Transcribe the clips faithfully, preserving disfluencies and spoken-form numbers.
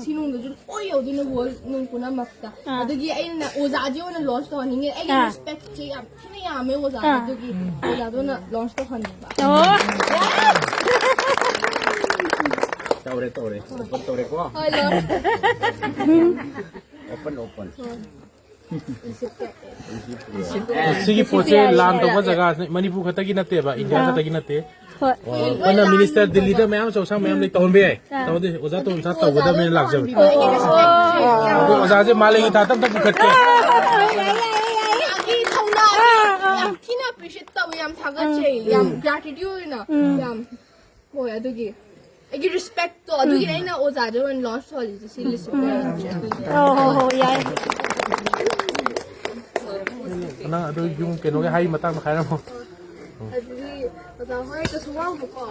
ꯁꯤ ꯅꯨꯡꯗꯁꯨ ꯂꯣꯏ ꯌꯧꯗꯣꯏꯅꯦ, ꯍꯣꯜ ꯅꯨꯡ ꯄꯨꯝꯅꯃꯛꯇ꯫ ꯑꯥ꯫ ꯑꯗꯨꯒꯤ ꯑꯩꯅ ꯑꯣꯖꯥꯁꯦ ꯑꯣꯏꯅ ꯂꯣꯟꯁ ꯇꯧꯍꯟꯅꯤꯡꯉꯦ꯫ ꯑꯩꯒꯤ ꯑꯥ꯫ ꯔꯦꯁꯄꯦꯛꯁꯦ ꯌꯥꯝ ꯊꯤꯅ ꯌꯥꯝꯃꯦ ꯑꯣꯖꯥ꯫ ꯑꯥ꯫ ꯑꯗꯨꯒꯤ ꯑꯣꯖꯥꯗ ꯑꯣꯏꯅ ꯂꯣꯟꯁ ꯇꯧꯍꯟꯅꯤꯡꯕ꯫ ꯑꯣ꯫ ꯇꯧꯔꯦ, ꯇꯧꯔꯦ꯫ ꯑꯣꯄꯟ ꯇꯧꯔꯦꯀꯣ꯫ ꯍꯣꯏ, ꯂꯣꯟꯁ꯫ Open, open. ꯁꯤꯒꯤ ꯄꯣꯠꯁꯦ ꯂꯥꯟ ꯇꯧꯕ ꯖꯒꯥꯁꯦ ꯃꯅꯤꯄꯨꯔ ꯈꯛꯇꯒꯤ ꯅꯠꯇꯦꯕ, ꯏꯟꯗꯤꯌꯥ ꯑꯥ꯫ ꯈꯛꯇꯒꯤ ꯅꯠꯇꯦ꯫ ꯍꯣꯏ꯫ ꯑꯣ, ꯑꯩꯈꯣꯏꯅ ꯃꯤꯅꯤꯁꯇꯔ ꯗꯤꯜꯂꯤꯗ ꯃꯌꯥꯝ ꯆꯧꯁꯥꯡ ꯃꯌꯥꯝ ꯂꯩ, ꯇꯧꯍꯟꯕ ꯌꯥꯏ꯫ ꯑꯥ꯫ ꯇꯧꯍꯟꯗꯦ, ꯑꯣꯖꯥ ꯇꯧꯍꯟ ꯁꯥ ꯇꯧꯒꯗꯕꯅꯦꯅ ꯂꯥꯛꯆꯕꯅꯤ꯫ ꯑꯣ꯫ ꯑꯗꯣ ꯑꯣꯖꯥꯁꯦ ꯃꯥꯂꯦꯝꯒꯤ ꯊꯥꯛꯇ ꯑꯝꯇ ꯄꯨꯈꯠꯀꯦ꯫ ꯌꯥꯏ, ꯌꯥꯏ, ꯌꯥꯏ꯫ ꯑꯩꯒꯤ ꯊꯧꯅꯥꯁꯦ ꯌꯥꯝ ꯊꯤꯅ ꯑꯦꯄ꯭ꯔꯤꯁꯤꯌꯦꯠ ꯇꯧꯋꯦ, ꯌꯥꯝ ꯊꯥꯒꯠꯆꯩ, ꯌꯥꯝ ꯎꯝ꯫ ꯒ꯭ꯔꯦꯇꯤꯇ꯭ꯌꯨꯠ ꯑꯣꯏꯅ ꯎꯝ꯫ ꯌꯥꯝ ꯍꯣꯏ, ꯑꯗꯨꯒꯤ ꯑꯩꯒꯤ ꯔꯦꯁꯄꯦꯛꯇꯣ, ꯑꯗꯨꯒꯤꯅꯦ ꯎꯝ꯫ ꯑꯩꯅ ꯑꯣꯖꯥꯗ ꯑꯣꯏꯅ ꯂꯣꯟꯁ ꯇꯧꯍꯜꯂꯤꯁꯦ, ꯁꯤ ꯂꯤꯁꯤꯡ ꯎꯝ꯫ ꯑꯣ, ꯍꯣ, ꯍꯣ, ꯌꯥꯏ꯫ ꯅꯪ ꯑꯗꯨ ꯌꯨꯝ ꯀꯩꯅꯣꯒꯤ ꯍꯥꯏ ꯃꯇꯥꯡꯗ ꯍꯥꯏꯔꯝꯃꯣ꯫ ꯑꯗꯨꯗꯤ ꯑꯣꯖꯥ ꯍꯣꯏ ꯀꯩꯁꯨ ꯋꯥꯎꯅꯨꯀꯣ,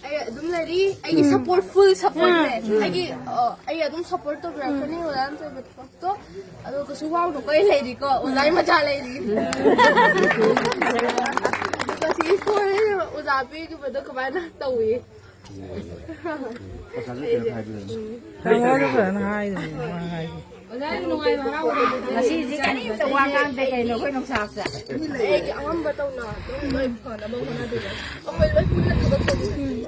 ꯑꯩ ꯑꯗꯨꯝ ꯂꯩꯔꯤ, ꯑꯩꯒꯤ ꯎꯝ꯫ ꯁꯄꯣꯔꯠ, ꯐꯨꯜ ꯁꯄꯣꯔꯠꯅꯦ꯫ ꯎꯝ꯫ ꯑꯩꯒꯤ, ꯑ, ꯑꯩ ꯑꯗꯨꯝ ꯁꯄꯣꯔꯠ ꯇꯧꯕꯤꯔꯛꯀꯅꯤ, ꯎꯝ꯫ ꯑꯣꯖꯥ ꯅꯠꯇ꯭ꯔꯕꯗ꯫ ꯇꯣ, ꯑꯗꯣ ꯀꯩꯁꯨ ꯋꯥꯎꯅꯨꯀꯣ, ꯑꯩ ꯂꯩꯔꯤꯀꯣ, ꯑꯣꯖꯥꯒꯤ ꯃꯆꯥ ꯂꯩꯔꯤ꯫ ꯉꯁꯤꯒꯤ ꯁ꯭ꯀꯨꯜ ꯑꯣꯖꯥ ꯄꯤꯈꯤꯕꯗꯣ ꯀꯃꯥꯏꯅ ꯇꯧꯏ? ꯄꯩꯁꯥꯁꯨ ꯀꯩꯅꯣ ꯍꯥꯏꯕꯤꯔꯝꯃꯣ꯫ ꯇꯥꯃꯣꯗꯣ ꯐꯖꯅ ꯍꯥꯏꯗꯕꯅꯤ, ꯃꯥ ꯍꯥꯏꯗꯣ꯫ ꯑꯣꯖꯥ, ꯌꯥꯝ ꯅꯨꯡꯉꯥꯏꯕ ꯍꯔꯥꯎꯕꯅꯤ꯫ ꯉꯁꯤꯗꯤ ꯀꯔꯤꯝꯇ ꯋꯥ ꯉꯥꯡꯗꯦ ꯀꯩꯅꯣ, ꯑꯩꯈꯣꯏ ꯅꯨꯡꯁꯥꯁꯦ꯫ ꯑꯩꯒꯤ ꯑꯉꯝꯕ ꯇꯧꯅ ꯑꯗꯨꯝ ꯂꯣꯏ ꯐꯅꯕ ꯍꯣꯠꯅꯗꯣꯏꯅꯦ꯫ ꯑꯩꯈꯣꯏ ꯂꯣꯏ ꯄꯨꯟꯅ ꯊꯕꯛ ꯇꯧꯃꯤꯟꯅꯁꯤ꯫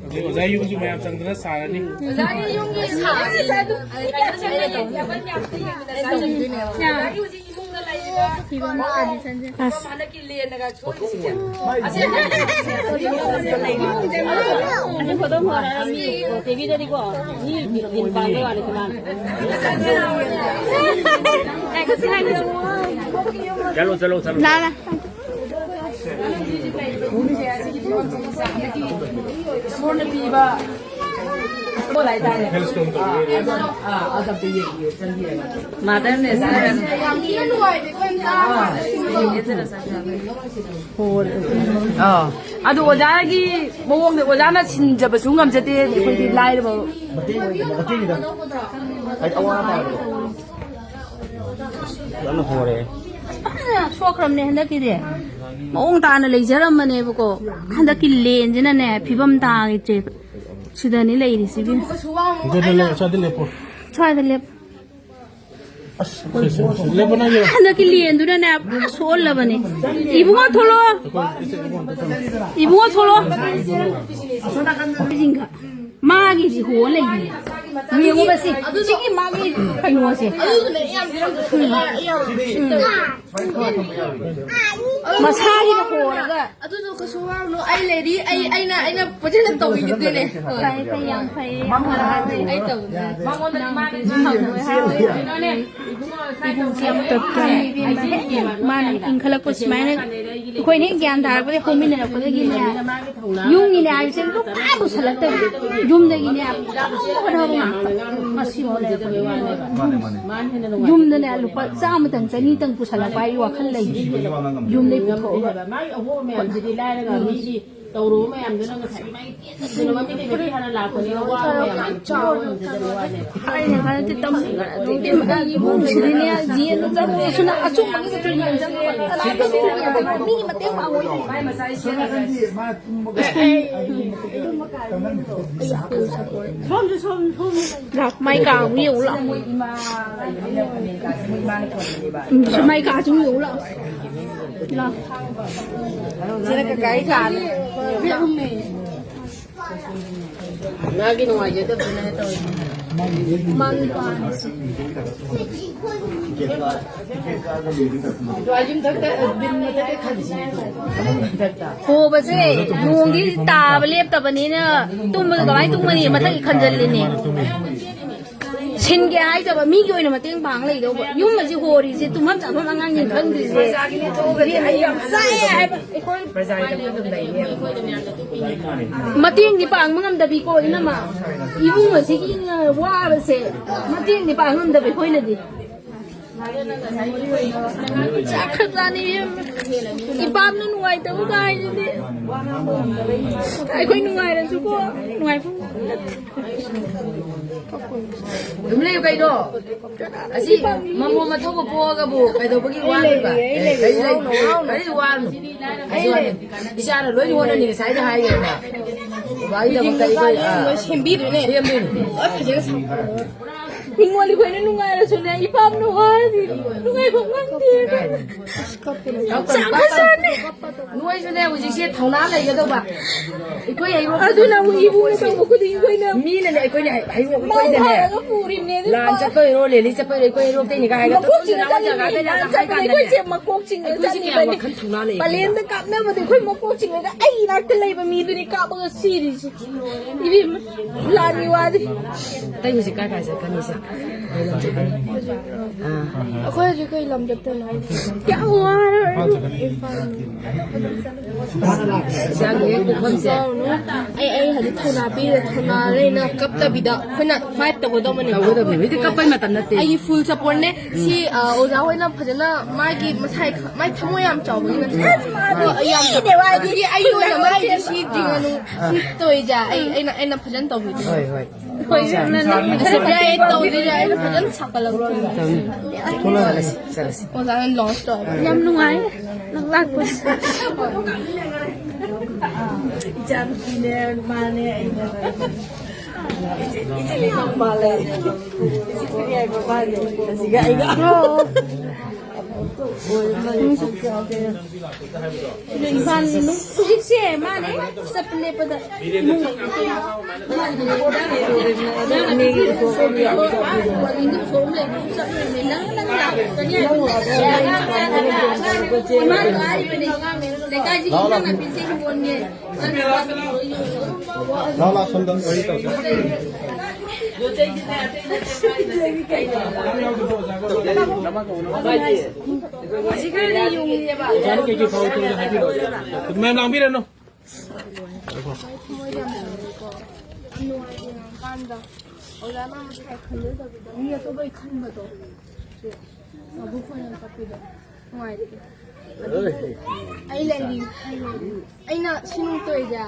ꯑꯗꯩ ꯑꯣꯖꯥ ꯌꯨꯝꯁꯨ ꯃꯌꯥꯝ ꯆꯪꯗꯅ ꯁꯥꯔꯅꯤ꯫ ꯑꯣꯖꯥꯒꯤ ꯌꯨꯝꯒꯤ ꯁꯥꯕꯁꯦ ꯑꯗꯨꯝ ꯑꯩꯅ ꯇꯧꯅꯤ꯫ ꯑꯩꯅ ꯇꯧꯅꯤ꯫ ꯑꯣꯖꯥꯒꯤ ꯍꯧꯖꯤꯛ ꯏꯃꯨꯡꯗ ꯂꯩꯔꯤꯕ ꯐꯤꯕꯝ ꯀꯟꯗꯤꯁꯟꯁꯦ꯫ ꯍꯟꯗꯛꯀꯤ ꯂꯦꯟꯅꯒ ꯁꯣꯛꯏꯁꯤꯡꯁꯦ꯫ ꯑꯁꯤ ꯐꯣꯇꯣ ꯐꯣꯇꯣ ꯃꯤ ꯇꯤꯚꯤꯗꯗꯤꯀꯣ ꯃꯤ ꯂꯤꯟ ꯄꯥꯟꯕ ꯋꯥꯅꯤ ꯈꯨꯃꯥꯟ꯫ ꯆꯠꯂꯣ, ꯆꯠꯂꯣ, ꯆꯠꯂꯣ꯫ ꯂꯥ, ꯂꯥ꯫ ꯏꯁꯣꯔꯅ ꯄꯤꯕ ꯄꯣꯠ ꯍꯥꯏꯇꯥꯔꯦ꯫ ꯑꯥ, ꯑꯗꯣ, ꯑꯥ, ꯑꯗꯣ ꯑꯝꯇ ꯌꯦꯡꯕꯤꯌꯨ, ꯆꯪꯕꯤꯔꯒ꯫ ꯃꯥꯗꯔꯅꯦ, ꯁꯤꯅ꯫ ꯌꯥꯝ ꯊꯤꯅ ꯅꯨꯡꯉꯥꯏꯔꯦꯀꯣ, ꯏꯃꯥ꯫ ꯑꯥ, ꯌꯦꯡꯕꯤꯔꯒ꯫ ꯑꯥ, ꯑꯗꯣ ꯑꯣꯖꯥꯒꯤ ꯃꯑꯣꯡꯗ ꯑꯣꯖꯥꯅ ꯁꯤꯟꯖꯕꯁꯨ ꯉꯝꯖꯗꯦ, ꯑꯩꯈꯣꯏꯗꯤ ꯂꯥꯏꯔꯕ꯫ ꯃꯇꯦꯡ ꯑꯣꯏ-, ꯃꯇꯦꯡꯅꯤꯗ꯫ ꯍꯥꯏꯗꯤ ꯑꯋꯥ ꯑꯅꯥ ꯇꯥꯕꯗꯣ꯫ ꯌꯥꯝꯅ ꯍꯣꯔꯦ꯫ ꯐꯖꯅ ꯁꯣꯛꯈ꯭ꯔꯕꯅꯦ ꯍꯟꯗꯛꯀꯤꯗꯤ꯫ ꯃꯑꯣꯡ ꯇꯥꯅ ꯂꯩꯖꯔꯝꯕꯅꯦꯕꯀꯣ꯫ ꯍꯟꯗꯛꯀꯤ ꯂꯦꯟꯁꯤꯅꯅꯦ ꯐꯤꯕꯝ ꯇꯥꯈꯤꯗ꯭ꯔꯦꯕ꯫ ꯁꯤꯗꯅꯤ ꯂꯩꯔꯤꯁꯤ, ꯏꯕꯦꯝꯃ꯫ ꯁꯤꯗ ꯂꯩ, ꯁ꯭ꯋꯥꯏꯗ ꯂꯦꯞꯄꯣ꯫ ꯁ꯭ꯋꯥꯏꯗ ꯂꯦꯞ꯫ ꯑꯁ, ꯁꯤ, ꯁꯤ, ꯁꯤ, ꯂꯦꯞꯄꯣ ꯅꯪꯒꯤ꯫ ꯍꯟꯗꯛꯀꯤ ꯂꯦꯟꯗꯨꯅꯅꯦ ꯄꯨꯔꯥ ꯁꯣꯛꯍꯜꯂꯕꯅꯦ꯫ ꯏꯕꯨꯡꯉꯣ ꯊꯣꯛꯂꯛꯑꯣ꯫ ꯏꯕꯨꯡꯉꯣ ꯊꯣꯛꯂꯛꯑꯣ꯫ ꯃꯥꯒꯤꯁꯤ ꯍꯣ ꯂꯩꯌꯦ꯫ ꯌꯦꯡꯉꯣꯕ ꯁꯤ꯫ ꯁꯤꯒꯤ ꯃꯥꯒꯤ ꯀꯩꯅꯣꯁꯦ꯫ ꯎꯝ꯫ ꯃꯁꯥꯒꯤꯅ ꯍꯣꯔꯒ꯫ ꯑꯗꯨꯗꯣ ꯀꯩꯁꯨ ꯋꯥꯔꯨꯅꯨ, ꯑꯩ ꯂꯩꯔꯤ꯫ ꯑꯩ ꯑꯩꯅ ꯑꯩꯅ ꯐꯖꯅ ꯇꯧꯕꯤꯒꯗꯣꯏꯅꯦ꯫ ꯐꯩ, ꯐꯩ, ꯌꯥꯝ ꯍꯔꯥꯎꯋꯦ꯫ ꯑꯩ ꯇꯧꯕꯤꯒꯗꯣꯏꯅꯦ꯫ ꯃꯉꯣꯟꯗꯗꯤ ꯃꯥꯅ ꯍꯪꯉꯣꯏ ꯍꯥꯏꯔꯣꯏ꯫ ꯏꯕꯨꯡꯁꯦ ꯌꯥꯝ ꯇꯞꯄꯤ꯫ ꯃꯥꯅ ꯏꯟꯈꯠꯂꯛꯄ ꯁꯨꯃꯥꯏꯅ ꯑꯩꯈꯣꯏꯅ ꯍꯦꯛ ꯒ꯭ꯌꯥꯟ ꯇꯥꯔꯛꯄꯗꯒꯤ ꯍꯧꯃꯤꯟꯅꯔꯛꯄꯗꯒꯤꯅꯦ ꯌꯨꯝꯒꯤꯅꯦ ꯍꯥꯏꯕꯁꯦ ꯂꯨꯄꯥ ꯄꯨꯁꯜꯂꯛꯇꯕꯤ꯫ ꯌꯨꯝꯗꯒꯤꯅꯦ ꯄꯨꯊꯣꯛꯅꯕ ꯉꯥꯛꯇ꯫ ꯃꯁꯤ ꯍꯣꯠꯅꯔꯛꯄꯗꯒꯤ ꯌꯨꯝꯗꯅꯦ ꯂꯨꯄꯥ ꯆꯥꯝꯃꯇꯪ ꯆꯅꯤꯇꯪ ꯄꯨꯁꯜꯂꯛꯄ ꯍꯥꯏ ꯋꯥꯈꯜ ꯂꯩ꯫ ꯌꯨꯝꯗꯩ ꯄꯨꯊꯣꯛꯑꯒ꯫ ꯃꯥꯒꯤ ꯑꯍꯣꯕ ꯃꯌꯥꯝꯁꯤꯗꯤ ꯂꯥꯏꯔꯒ ꯃꯤꯒꯤ ꯇꯧꯔꯨꯕ ꯃꯌꯥꯝꯗꯨꯅ ꯉꯁꯥꯏꯒꯤ ꯃꯥꯒꯤ ꯄꯦꯟꯅ ꯃꯤꯗꯤ ꯃꯤꯗꯤ ꯍꯥꯟꯅ ꯂꯥꯛꯄꯅꯤꯅ ꯋꯥꯕ ꯃꯌꯥꯝ ꯆꯥꯎꯔꯦ꯫ ꯑꯩꯅ ꯍꯥꯏꯔꯗꯤ ꯇꯝꯕꯤꯕ ꯏꯃꯨꯡꯁꯤꯗꯤꯅꯦ ꯌꯦꯟꯗꯣ ꯆꯠꯂꯨꯔꯁꯨꯅ ꯑꯆꯨꯝꯕꯒꯤ ꯃꯇꯨꯡ ꯏꯟꯅ ꯆꯠꯂꯨꯔꯒ ꯀꯅꯥꯝꯇ ꯃꯤꯒꯤ ꯃꯇꯦꯡ ꯄꯥꯡꯉꯣꯏ꯫ ꯃꯥꯏ ꯃꯆꯥ ꯏꯆꯦ ꯃꯆꯥ ꯏꯆꯦ ꯃꯥ ꯇꯨꯝꯕꯒ ꯃꯥꯏ ꯀꯥ ꯑꯃꯨꯛ ꯌꯦꯡꯉꯨ ꯂꯥꯛꯑꯣ꯫ ꯎꯝ, ꯁꯤ ꯃꯥꯏ ꯀꯥꯁꯤ ꯑꯃꯨꯛ ꯌꯦꯡꯉꯨ ꯂꯥꯛꯑꯣ꯫ ꯂꯥꯛꯑꯣ꯫ ꯃꯥꯒꯤ ꯅꯨꯡꯉꯥꯏꯖꯗꯕꯗꯨꯅ ꯇꯧꯔꯤꯅꯤ꯫ ꯃꯥꯒꯤ ꯄꯥꯝꯃꯤꯁꯦ꯫ ꯍꯣꯕꯁꯦ ꯅꯣꯡꯗꯤ ꯇꯥꯕ ꯂꯦꯞꯇꯕꯅꯤꯅ ꯇꯨꯝꯕꯗꯣ ꯀꯃꯥꯏꯅ ꯇꯨꯝꯒꯅꯤ? ꯃꯊꯛꯀꯤ ꯈꯟꯖꯜꯂꯤꯅꯦ꯫ ꯁꯤꯟꯒꯦ ꯍꯥꯏꯗꯕ ꯃꯤꯒꯤ ꯑꯣꯏꯅ ꯃꯇꯦꯡ ꯄꯥꯡ ꯂꯩꯗꯧꯕ꯫ ꯌꯨꯝ ꯑꯁꯤ ꯍꯣꯔꯤꯁꯦ ꯇꯨꯝꯐꯝ ꯆꯥꯐꯝ ꯑꯉꯥꯡꯁꯤꯡ ꯈꯪꯗ꯭ꯔꯤꯁꯦ꯫ ꯌꯥꯝ ꯆꯥꯛꯑꯦ ꯍꯥꯏꯕ꯫ ꯃꯇꯦꯡꯗꯤ ꯄꯥꯡꯕ ꯉꯝꯗꯕꯤꯀꯣ ꯏꯅꯝꯃ꯫ ꯏꯃꯨꯡ ꯑꯁꯤꯒꯤ ꯋꯥꯕꯁꯦ ꯃꯇꯦꯡꯗꯤ ꯄꯥꯡ ꯉꯝꯗꯕ ꯑꯩꯈꯣꯏꯅꯗꯤ꯫ ꯆꯥꯛꯈ꯭ꯔꯖꯥꯠꯅꯤ ꯏꯕꯦꯝꯃ꯫ ꯏꯄꯥꯝꯅ ꯅꯨꯡꯉꯥꯏꯇꯕ ꯀꯥꯏꯁꯤꯗꯤ꯫ ꯑꯩꯈꯣꯏ ꯅꯨꯡꯉꯥꯏꯔꯁꯨꯀꯣ ꯅꯨꯡꯉꯥꯏꯐꯝ ꯅꯠꯇꯦ꯫ ꯑꯗꯨꯝ ꯂꯩꯌꯨ ꯀꯩꯅꯣ꯫ ꯑꯁꯤ ꯃꯃꯣ ꯃꯊꯧꯕ ꯄꯣꯛꯑꯒꯕꯨ ꯀꯩꯗꯧꯕꯒꯤ ꯋꯥꯗꯣꯏꯕ? ꯀꯔꯤ ꯂꯩ? ꯀꯔꯤ ꯋꯥꯅꯣ? ꯑꯩꯁꯨ ꯋꯥꯅꯤ꯫ ꯏꯆꯥꯅ ꯂꯣꯏꯅ ꯍꯣꯠꯅꯅꯤ ꯉꯁꯥꯏꯗ ꯍꯥꯏꯈ꯭ꯔꯦꯕ꯫ ꯕꯥꯒꯤꯗꯃꯛꯇ ꯑꯩꯈꯣꯏ, ꯑꯥ, ꯂꯣꯏ ꯁꯦꯝꯕꯤꯗꯣꯏꯅꯦ꯫ ꯁꯦꯝꯗꯣꯏꯅꯦ꯫ ꯂꯣꯏ ꯐꯖꯅ ꯁꯥꯕꯤꯗꯣꯏꯅꯦ꯫ ꯍꯤꯡꯒꯣꯜ ꯑꯩꯈꯣꯏꯅ ꯅꯨꯡꯉꯥꯏꯔꯁꯨꯅꯦ, ꯏꯄꯥꯝꯅ ꯋꯥꯔꯗꯤ ꯅꯨꯡꯉꯥꯏꯐꯝ ꯈꯪꯗꯦ꯫ ꯆꯥꯛ ꯈꯖꯥꯠꯅꯦ꯫ ꯅꯣꯏꯁꯨꯅꯦ ꯍꯧꯖꯤꯛꯁꯦ ꯊꯧꯅꯥ ꯂꯩꯒꯗꯧꯕ꯫ ꯑꯩꯈꯣꯏ ꯍꯩꯔꯣꯛ ꯑꯗꯨꯅ ꯑꯃꯨꯛ ꯏꯕꯨꯡꯅ ꯇꯧꯕ ꯈꯨꯗꯤꯡ ꯑꯩꯈꯣꯏꯅ ꯃꯤꯅꯅꯦ ꯑꯩꯈꯣꯏꯅ ꯍꯩꯔꯣꯛ ꯃꯥꯡ ꯑꯩꯈꯣꯏꯗꯅꯦ ꯊꯥꯔꯒ ꯄꯨꯔꯤꯕꯅꯦ ꯑꯗꯨ ꯂꯥꯟ ꯆꯠꯄ ꯑꯣꯏꯔꯣ, ꯔꯦꯂꯤ ꯆꯠꯄ ꯑꯣꯏꯔꯣ, ꯑꯩꯈꯣꯏ ꯍꯩꯔꯣꯛꯇꯩꯅꯤꯒ ꯍꯥꯏꯔꯒ ꯃꯀꯣꯛ ꯆꯤꯡꯉ ꯇꯨꯃꯤꯟꯅ ꯆꯠꯂꯤꯕꯅꯦ, ꯖꯒꯥꯗ ꯂꯥꯟ ꯂꯥꯟ ꯆꯠꯄꯗ ꯍꯥꯏꯀꯥꯟꯗꯅꯦ ꯑꯩꯈꯣꯏꯁꯦ ꯃꯀꯣꯛ ꯆꯤꯡꯉ ꯑꯩꯈꯣꯏꯁꯦ ꯀꯌꯥ ꯆꯠꯂꯤꯕꯅꯦ꯫ ꯋꯥꯈꯜ ꯊꯧꯅꯥ ꯂꯩ ꯄꯂꯦꯟꯗ ꯀꯥꯞꯅꯕꯗ ꯑꯩꯈꯣꯏ ꯃꯀꯣꯛ ꯆꯤꯡꯉꯒ ꯑꯩ ꯏꯅꯥꯛꯇ ꯂꯩꯕ ꯃꯤꯗꯨꯅꯤ ꯀꯥꯞꯄꯒ ꯁꯤꯔꯤꯁꯦ꯫ ꯏꯕꯦꯝꯃ, ꯂꯥꯟꯒꯤ ꯋꯥꯗꯤ꯫ ꯑꯇꯩ ꯍꯧꯖꯤꯛ ꯀꯥꯏ ꯀꯥꯏ ꯆꯠꯀꯅꯤ ꯁꯦ? ꯑꯥ꯫ ꯑꯩꯈꯣꯏ ꯍꯧꯖꯤꯛ ꯀꯩ ꯂꯝ ꯆꯠꯇꯣꯏꯅꯣ ꯍꯥꯏꯁꯦ? ꯀꯌꯥ ꯋꯥꯔꯦ꯫ ꯏꯝꯐꯥꯜ꯫ ꯏꯆꯥꯒꯤ ꯍꯦꯛ ꯄꯣꯛꯐꯝꯁꯦ꯫ ꯑꯩ, ꯑꯩ ꯍꯧꯖꯤꯛ ꯊꯧꯅꯥ ꯄꯤꯔꯦ, ꯊꯧꯅꯥ ꯂꯩꯅ ꯀꯞꯇꯕꯤꯗ ꯑꯩꯈꯣꯏꯅ fight ꯇꯧꯒꯗꯧꯕꯅꯦ꯫ ꯇꯧꯒꯗꯕꯅꯦ꯫ ꯍꯧꯖꯤꯛꯇꯤ ꯀꯞꯄꯩ ꯃꯇꯝ ꯅꯠꯇꯦ꯫ ꯑꯩꯒꯤ full supportꯅꯦ꯫ ꯁꯤ, ꯑ, ꯑꯣꯖꯥ ꯍꯣꯏꯅ ꯐꯖꯅ ꯃꯥꯒꯤ ꯃꯁꯥꯏ ꯈ-, ꯃꯥꯏ ꯊꯃꯣꯏ ꯌꯥꯝ ꯆꯥꯎꯕꯒꯤ ꯅꯠꯇꯦ꯫ ꯑꯗꯣ ꯑꯩ ꯌꯥꯝ ꯃꯤꯅꯦ ꯃꯥꯗꯤ꯫ ꯑꯗꯨꯗꯤ ꯑꯩꯒꯤ ꯑꯣꯏꯅ ꯃꯥꯏꯗꯤ ꯁꯤ ꯆꯤꯡꯉꯅꯨ꯫ ꯁꯤ ꯇꯧꯔꯤꯁꯦ ꯑꯩ, ꯑꯩꯅ, ꯑꯩꯅ ꯐꯖꯅ ꯇꯧꯕꯤꯗꯣꯏꯅꯦ꯫ ꯍꯣꯏ, ꯍꯣꯏ꯫ ꯍꯣꯏ, ꯁꯤ ꯌꯥꯏ, ꯇꯧꯗꯣꯏꯁꯦ ꯑꯩꯅ ꯐꯖꯅ ꯁꯥꯒꯠꯂꯛꯇꯣꯏꯅꯦ꯫ ꯇꯧꯅꯤ꯫ ꯊꯣꯛꯂꯛꯑꯣ, ꯆꯠꯂꯁꯤ, ꯆꯠꯂꯁꯤ꯫ ꯑꯣꯖꯥꯅ launch ꯇꯧꯔꯦ꯫ ꯌꯥꯝ ꯅꯨꯡꯉꯥꯏ ꯅꯪ ꯂꯥꯛꯄꯁꯦ꯫ ꯏꯆꯥꯅꯨꯄꯤꯅꯦ, ꯃꯥꯅꯦ, ꯑꯩꯅꯦ꯫ ꯏꯆꯦ, ꯏꯆꯦ ꯌꯥꯝ ꯃꯥꯜꯂꯦ꯫ ꯏꯆꯦ ꯌꯥꯏꯃ ꯃꯥꯜꯂꯦ꯫ ꯑꯁꯤꯒ ꯑꯩꯒ꯫ ꯏꯝꯐꯥꯜ ꯍꯧꯖꯤꯛꯁꯦ ꯃꯥꯅꯦ ꯆꯠꯄ ꯂꯦꯞꯄꯗ ꯏꯃꯨꯡ ꯂꯩꯀꯥꯏꯁꯤꯒꯤ ꯏꯟꯖꯥꯡ ꯅꯥꯄꯤꯁꯦ ꯍꯤꯡꯒꯣꯜꯒꯤ꯫ ꯂꯥꯎ, ꯂꯥꯎ, ꯁꯣꯝꯗ ꯋꯥꯔꯤ ꯇꯧꯁꯤ꯫ ꯃꯌꯥꯝ ꯂꯥꯡꯕꯤꯔꯅꯨ꯫ ꯌꯥꯝ ꯅꯨꯡꯉꯥꯏꯇꯦ ꯉꯥꯡꯀꯥꯟꯗ꯫ ꯑꯣꯖꯥꯅ ꯃꯁꯥꯏ ꯈꯟꯖꯗꯕꯤꯗ ꯃꯤ ꯑꯇꯣꯞꯄꯒꯤ ꯈꯟꯕꯗꯣ꯫ ꯑꯕꯨꯛ ꯈꯣꯏꯅ ꯀꯞꯄꯤꯗꯣ ꯅꯨꯡꯉꯥꯏꯇꯦ꯫ ꯑꯗꯨꯕꯨ ꯑꯩ ꯂꯩꯔꯤ, ꯑꯩ ꯂꯩꯔꯤ꯫ ꯑꯩꯅ ꯁꯤ ꯅꯨꯡ ꯇꯧꯔꯤꯁꯦ,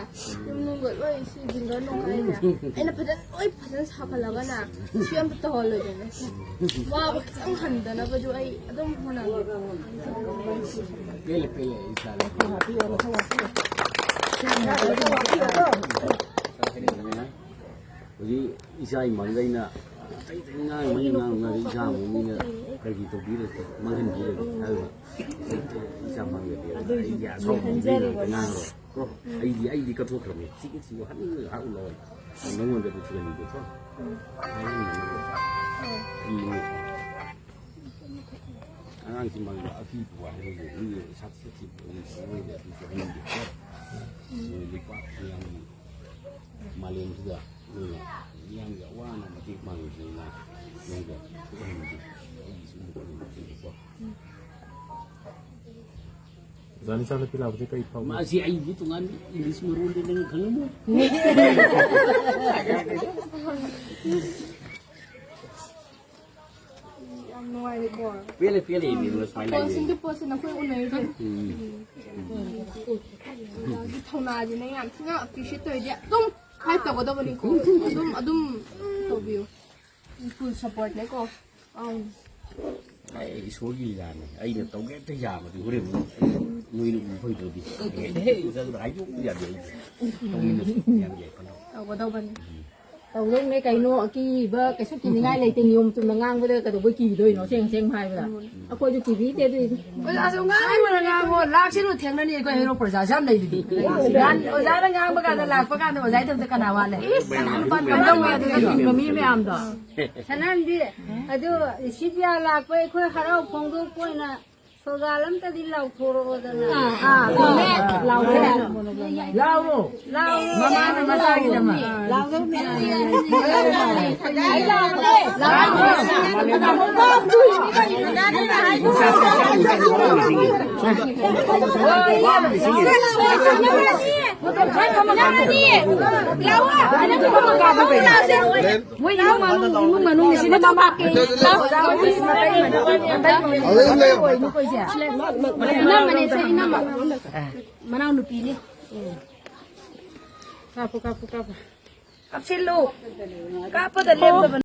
ꯌꯨꯝ ꯅꯨꯡꯒ ꯂꯣꯏ ꯁꯤ ꯖꯤꯡꯒ ꯅꯨꯡ ꯍꯥꯏꯁꯦ꯫ ꯑꯩꯅ ꯐꯖꯅ, ꯂꯣꯏ ꯐꯖꯅ ꯁꯥꯒꯠꯂꯒꯅꯦ, ꯁꯤ ꯑꯝꯇ ꯇꯧꯍꯜꯂꯣꯏꯗꯣꯏꯅꯦ꯫ ꯋꯥꯕ ꯈꯤꯇꯪ ꯍꯟꯊꯅꯕꯁꯨ ꯑꯩ ꯑꯗꯨꯝ ꯍꯣꯠꯅꯒꯦ꯫ ꯄꯦꯜꯂꯦ, ꯄꯦꯜꯂꯦ, ꯑꯩ ꯆꯥꯔꯦ꯫ ꯍꯧꯖꯤꯛ ꯏꯆꯥ ꯏꯃꯥꯡꯗ ꯑꯩꯅ ꯑꯇꯩ ꯑꯇꯩ ꯉꯥꯡꯕ ꯉꯥꯡꯕ ꯏꯆꯥ ꯑꯃꯨꯛ ꯃꯤꯅ ꯀꯔꯤ ꯇꯧꯕꯤꯔꯒꯦ, ꯃꯥꯡꯍꯟꯕꯤꯔꯒꯦ ꯍꯥꯏꯕ꯫ ꯏꯆꯥ ꯃꯥꯡꯗꯗꯤ ꯑꯩꯒꯤ ꯑꯁꯥꯎꯕ ꯉꯥꯡꯉꯔꯣꯏ꯫ ꯀꯣ, ꯑꯩꯗꯤ, ꯑꯩꯗꯤ ꯀꯠꯊꯣꯛꯈ꯭ꯔꯕꯅꯤ꯫ ꯁꯤꯒꯤ ꯁꯤꯕꯨ ꯍꯟꯅ ꯍꯥꯠꯂꯨ ꯂꯥꯎ꯫ ꯅꯉꯣꯟꯗꯗꯤ ꯊꯤꯍꯟꯅꯤꯡꯗꯦꯀꯣ꯫ ꯎꯝ꯫ ꯑꯉꯥꯡꯁꯤ ꯃꯥꯡꯗ ꯑꯀꯤꯕ ꯋꯥ ꯍꯥꯏꯔꯒ ꯃꯤꯒꯤ ꯁꯥꯊꯤ ꯁꯥꯊꯤꯕ ꯑꯣꯏꯅ ꯇꯧꯔꯒ ꯑꯗꯨꯁꯨ ꯍꯥꯏꯅꯤꯡꯗꯦꯀꯣ꯫ ꯅꯣꯏ ꯂꯩꯄꯥꯛ ꯃꯌꯥꯝꯒꯤ ꯃꯥꯂꯦꯝꯁꯤꯗ ꯅꯣꯏꯅ ꯃꯤꯌꯥꯝꯒꯤ ꯑꯋꯥ ꯑꯅꯥ ꯃꯇꯦꯡ ꯄꯥꯡꯕꯁꯤꯅ ꯅꯣꯏꯗ ꯊꯣꯛꯍꯟꯅꯤꯡꯗꯦ꯫ ꯑꯩꯒꯤꯁꯨ ꯑꯗꯨꯝ ꯇꯧꯍꯟꯅꯤꯡꯗꯦꯀꯣ꯫ ꯑꯣꯖꯥ ꯅꯤꯁꯥ ꯅꯨꯄꯤ ꯂꯥꯛꯄꯁꯦ ꯀꯩ ꯐꯥꯎꯒꯦ? ꯃꯥꯁꯤ ꯑꯩꯒꯤ ꯇꯣꯉꯥꯟꯕ ꯏꯪꯂꯤꯁ ꯃꯔꯣꯟꯗꯤ ꯅꯪ ꯈꯪꯉꯝꯃꯣꯏ꯫ ꯌꯥꯝ ꯅꯨꯡꯉꯥꯏꯔꯦꯀꯣ꯫ ꯄꯦꯜꯂꯦ, ꯄꯦꯜꯂꯦ, ꯏꯕꯦꯝꯃ, ꯁꯨꯃꯥꯏꯅ ꯂꯩꯌꯦ꯫ ꯁꯤꯡꯒꯤ ꯄꯣꯠꯁꯦ ꯅꯈꯣꯏ ꯎꯅꯔꯤꯁꯦ꯫ ꯎꯝ꯫ ꯑꯣꯖꯥꯒꯤ ꯊꯧꯅꯥꯁꯤꯅ ꯌꯥꯝ ꯊꯤꯅ appreciate ꯇꯧꯔꯤꯁꯦ꯫ ꯑꯗꯨꯝ fight ꯇꯧꯒꯗꯕꯅꯤꯀꯣ꯫ ꯑꯗꯨꯝ, ꯑꯗꯨꯝ ꯇꯧꯕꯤꯌꯨ꯫ Full supportꯅꯦꯀꯣ꯫ ꯑꯪ꯫ ꯑꯩ ꯏꯁꯣꯔꯒꯤ ꯂꯤꯂꯥꯅꯦ꯫ ꯑꯩꯅ ꯇꯧꯒꯦ ꯍꯦꯛꯇ ꯌꯥꯕꯗꯤ ꯍꯣꯔꯦꯟ ꯑꯃꯨꯛ ꯅꯣꯏꯅ ꯎꯕ ꯐꯪꯗ꯭ꯔꯗꯤ꯫ ꯍꯦ, ꯍꯦ, ꯍꯥꯏꯗꯣꯛꯄ ꯌꯥꯗꯦ ꯑꯩꯗꯤ꯫ ꯇꯧꯃꯤꯟꯅꯁꯤ ꯃꯌꯥꯝꯒꯤ ꯀꯩꯅꯣ꯫ ꯇꯧꯒꯗꯧꯕꯅꯤ꯫ ꯇꯧꯗꯧꯅꯦ ꯀꯩꯅꯣ, ꯑꯀꯤꯕ ꯀꯩꯁꯨ ꯀꯤꯅꯤꯡꯉꯥꯏ ꯂꯩꯇꯦ꯫ ꯅꯤꯌꯣꯝ ꯆꯨꯝꯅ ꯉꯥꯡꯕꯗ ꯀꯩꯗꯧꯕꯩ ꯀꯤꯗꯣꯏꯅꯣ? ꯑꯁꯦꯡ ꯑꯁꯦꯡꯕ ꯍꯥꯏꯕꯗ꯫ ꯑꯩꯈꯣꯏꯁꯨ ꯀꯤꯕꯤꯗꯦ ꯑꯗꯨꯏꯗꯤ꯫ ꯑꯣꯖꯥꯁꯨ ꯉꯥꯡꯕꯅ ꯉꯥꯡꯉꯣ, ꯂꯥꯛꯁꯤꯅꯨ ꯊꯦꯡꯅꯅꯤ ꯑꯩꯈꯣꯏ ꯍꯦꯔꯣ ꯄ꯭ꯔꯖꯥꯁꯨ ꯌꯥꯝ ꯂꯩꯗꯨꯗꯤ꯫ ꯅꯍꯥꯟ ꯑꯣꯖꯥꯅ ꯉꯥꯡꯕ ꯀꯥꯟꯗ ꯂꯥꯛꯄ ꯀꯥꯟꯗ ꯑꯣꯖꯥ ꯏꯊꯟꯇ ꯀꯅꯥ ꯋꯥꯠꯂꯦ? ꯀꯅꯥ ꯅꯨꯄꯥ ꯀꯩꯗꯧꯋꯦ ꯑꯗꯨꯗꯤ? ꯃꯤ ꯃꯌꯥꯝꯗꯣ꯫ ꯁꯅꯥꯍꯟꯕꯤ, ꯑꯗꯨ ꯁꯤ ꯄꯤ ꯑꯥꯔ ꯂꯥꯛꯄ ꯑꯩꯈꯣꯏ ꯍꯔꯥꯎ ꯐꯣꯡꯗꯣꯛꯄ ꯑꯣꯏꯅ ꯁꯣꯒꯥꯜ ꯑꯝꯇꯗꯤ ꯂꯥꯎꯊꯣꯔꯛꯑꯣꯗꯅ꯫ ꯑꯥ, ꯑꯥ, ꯂꯥꯎꯊꯣꯔꯛꯑꯣ꯫ ꯂꯥꯎꯔꯣ꯫ ꯂꯥꯎꯔꯣ꯫ ꯃꯃꯥꯅ ꯃꯆꯥꯒꯤꯗꯃꯛ꯫ ꯂꯥꯎꯔꯣ꯫ ꯑꯩ ꯂꯥꯎꯔꯒꯦ꯫ ꯂꯥꯎꯔꯣ꯫ ꯂꯥꯎꯔꯣ꯫ ꯃꯣꯏ ꯏꯃꯨꯡ ꯃꯅꯨꯡ, ꯏꯃꯨꯡ ꯃꯅꯨꯡ ꯁꯤꯅ ꯃꯃꯥ ꯀꯩ ꯏꯅꯝꯃꯅꯦ, ꯁꯦ ꯏꯅꯝꯃ꯫ ꯃꯅꯥꯎ ꯅꯨꯄꯤꯅꯤ꯫ ꯀꯥꯞꯄꯨ, ꯀꯥꯞꯄꯨ, ꯀꯥꯞꯄꯨ꯫ ꯀꯥꯞꯁꯤꯜꯂꯨ꯫ ꯀꯥꯞꯄꯗ ꯂꯦꯞꯇꯕꯅꯤ꯫